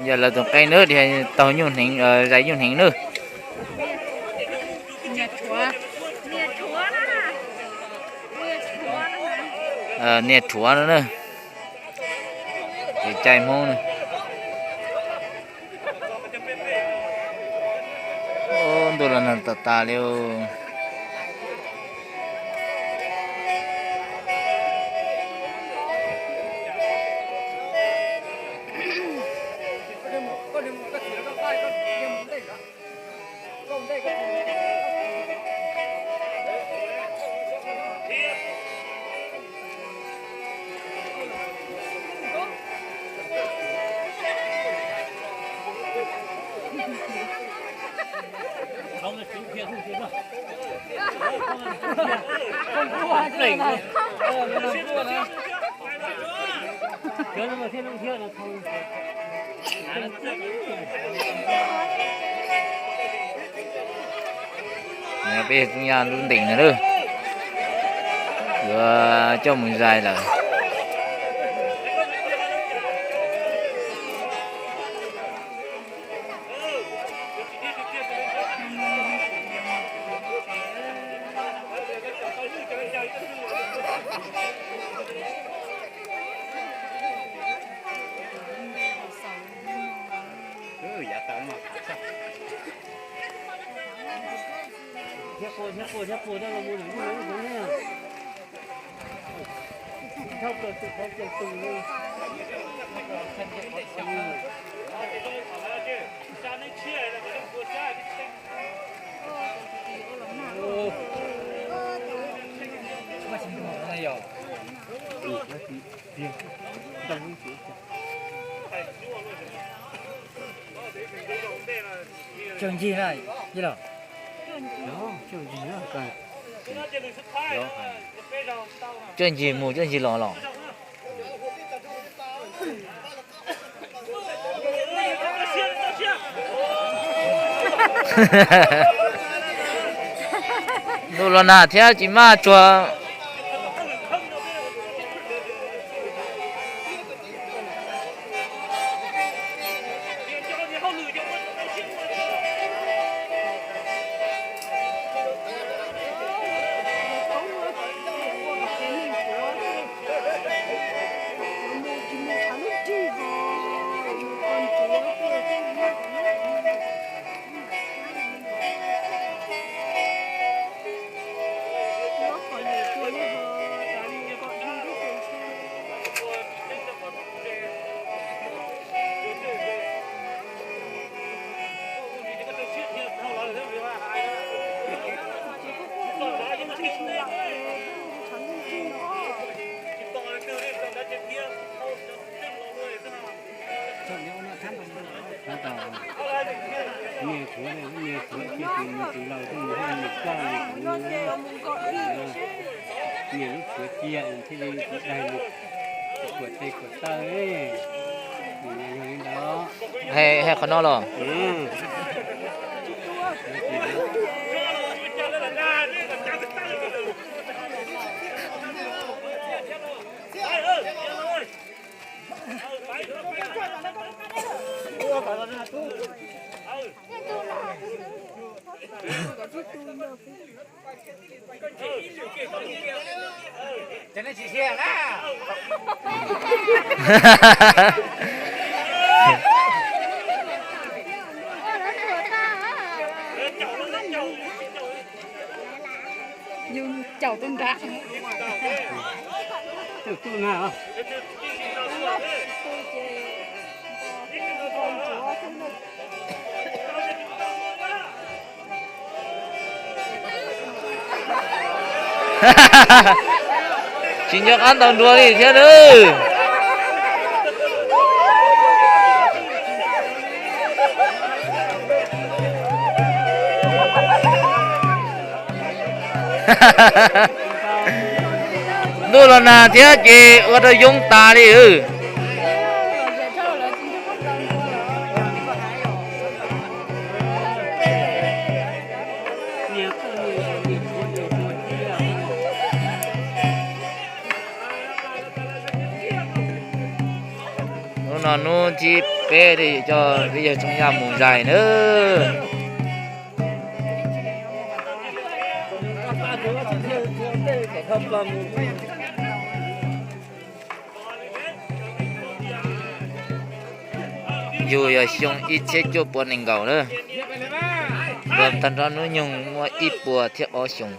Yog lawv tus qe nawb, taug nyuj hneev, zais nyuj hneev nawb. Niag rhuav no na, kev cai Hmoob na. Ntuj los nag tas tas li. Peb tub nyab lub ntees no lawm, yuav coj mus zais lawm. Coj ncig na, ib los. Coj ncig mus coj ncig los los. Ntuj los nag thiab tsis maj tsuag. Tab tom niag tshuav, niag tshuav cia tus niag tus laus thiaj mus haj mus plaj mus kuv, niag lub tshuav cia thiaj li kuv daig mus kuam tes kuam taw. Nws yog li ntawd. Hais qhov no los? Yus caum tus nrad. Tsis nco qab ntaus nruas li thiab nawb. Ntuj los nag thiab ces ua rau yoob tas li. No hnub thib peb li coj peb yawg Txooj Yaj mus zais nawb. Yug yog xyoo ib txhiab cuaj pua nees nkaum na. Luag tag nrho hnub nyoog muaj ib puas thiab ob xyoos.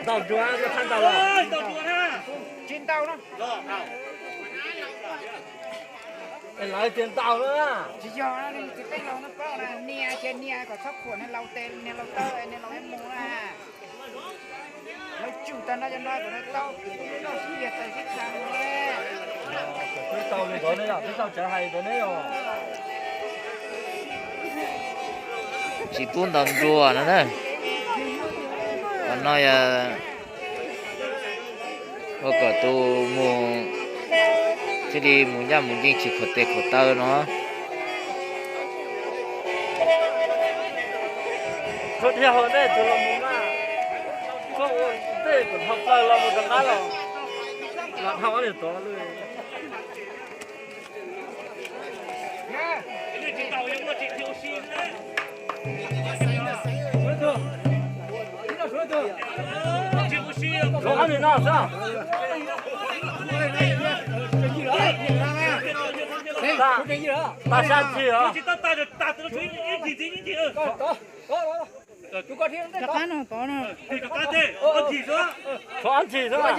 Ntau dua, ntau dua. Tsis ntau no. Lawv tias ntau na. Tsis yog, txiv peb laus no paub na, nias ces nias kom txhob khuam niag laus tes, niag laus taw, niag laus mus na. Lawv tsum tag no cov no kom lawv tau noj sib yiag tawm sib txav. Twb tau li ntawd ne, twb tau tsav hais ntawd ne. Tsis pub ntaus nruas no na. Qhov no yog ua kom tus mus thiaj li mus ncaj mus ncees tsis khuam tes khuam taw no. Txhob dhia hauv ntej tus los mus mas, txhob ua ntej kom dhau plaws los mus rov qab los, los dhau ob niag tod lawm. Rov qab nim no xwb. Tag sab tsis os. Rov qab no, pov no. Rov qab ntsis xwb.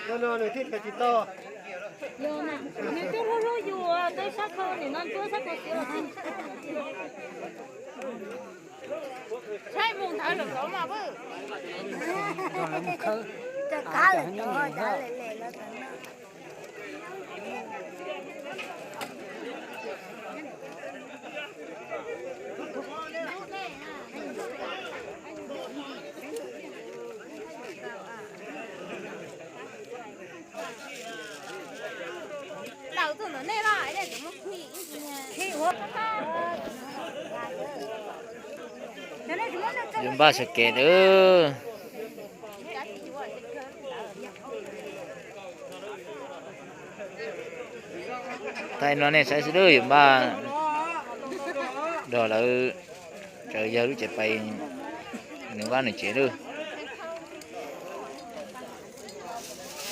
No no nws thiaj tsis tau. Nws twb hlub hlub yus, twb sab khau nim no twb sab khau tiag. Saib mus ntawd lawm tod mas. Yus npaj sawv kev na. Thaij no nej saib xwb lawm, yus npaj nrog lawv tsaws yawg lub tsev pais nws vaj nws tsev lawm.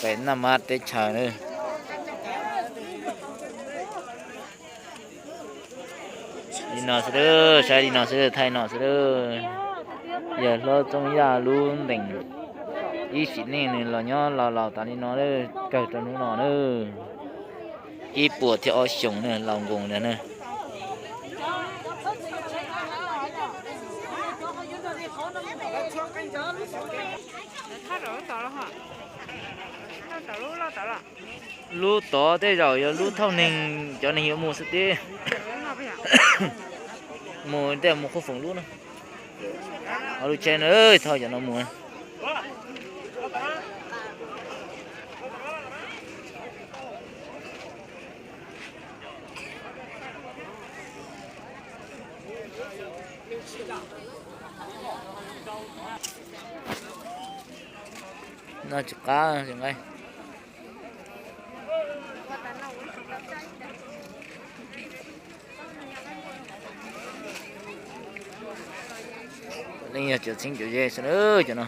Pem Naj Mab teb chaws na. Li no xwb, saib li no xwb, thaij no xwb. Yawg hlob Txooj Yaj lub ntees ib sim neej nws los nyob laus laus tas li no, kawg rau hnub no na. Ib puas thiab ob xyoos na, laus nkoos ntag na. Lub tod tej zaum yog lub thauj neeg, cov neeg yuav mus xwb tib. Mus tej mus Khuj Foom lub no. Ho lub tsheb no thauj cov no mus. No tsis qab tsis nqaij. Leej yog cov txheeb cov ze xwb na cov no.